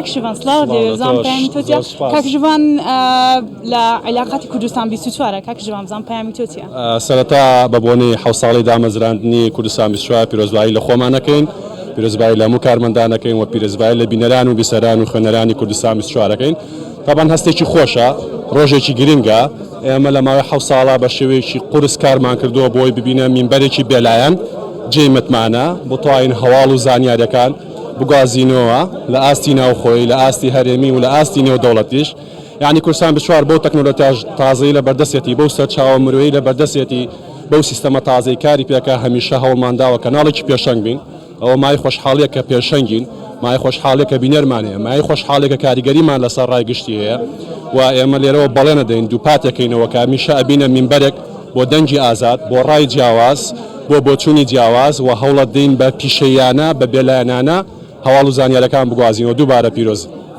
کاک شڤان سڵاو سڵاو لە بزانم تۆش. پەیامی تۆ چیە؟ زۆر سوپاس. کاک ژڤان لە عیلاقاتی کوردستان 24 کاک ژڤان بزانم پەیامی تۆ چیە؟ سەرەتا بە بۆنەی حەوت ساڵەی دامەزراندنی کوردستان 24 پیرۆزبایی لە خۆمان ئەکەین، پیرۆزبایی لە هەموو کارمەندان ئەکەین و پیرۆزبایی لە بینەران و بیسەران و خوێنەرانی کوردستان 24 ئەکەین. تەبعەن هەستێکی خۆشە، ڕۆژێکی گرنگە. ئێمە لە ماوەی حەوت ساڵا بە شێوەیەکی قورس کارمان کردووە بۆی ببینە مینبەرێکی بێلایەن، جێی متمانە، بتوانین هەواڵ و زانیاریەکان بگوازینەوە لە ئاستی ناوخۆیی، لە ئاستی هەرێمی و لە ئاستی نێودەوڵەتیش. یانی کوردستان 24 بەو تەکنۆلۆژیا تازەی لە بەردەستێتی، بەو سەرچاوە مرۆیی لە بەردەستێتی، بەو سیستەمە تازەی کاری پێکا، هەمیشە هەوڵمان داوە کەناڵێکی پێشەنگ بین. ئەوە مایەی خۆشحاڵیە کە پێشەنگین، مایەی خۆشحاڵیە کە بینەرمان هەیە، مایەی خۆشحاڵیە کە کاریگەریمان لەسەر ڕای گشتی هەیە و ئێمە لێرەوە بەڵێن ئەدەین، دووپاتێکەینەوە کە هەمیشە ئەبینە مینبەرێک بۆ دەنگی ئازاد، بۆ ڕای جیاواز، بۆ بۆچوونی جیاواز و هەوڵەدەین بە پیشەییانە، بە بێلایەنانە هەواڵ و زانیاریەکان بگوازینەوە. دووبارە پیرۆز.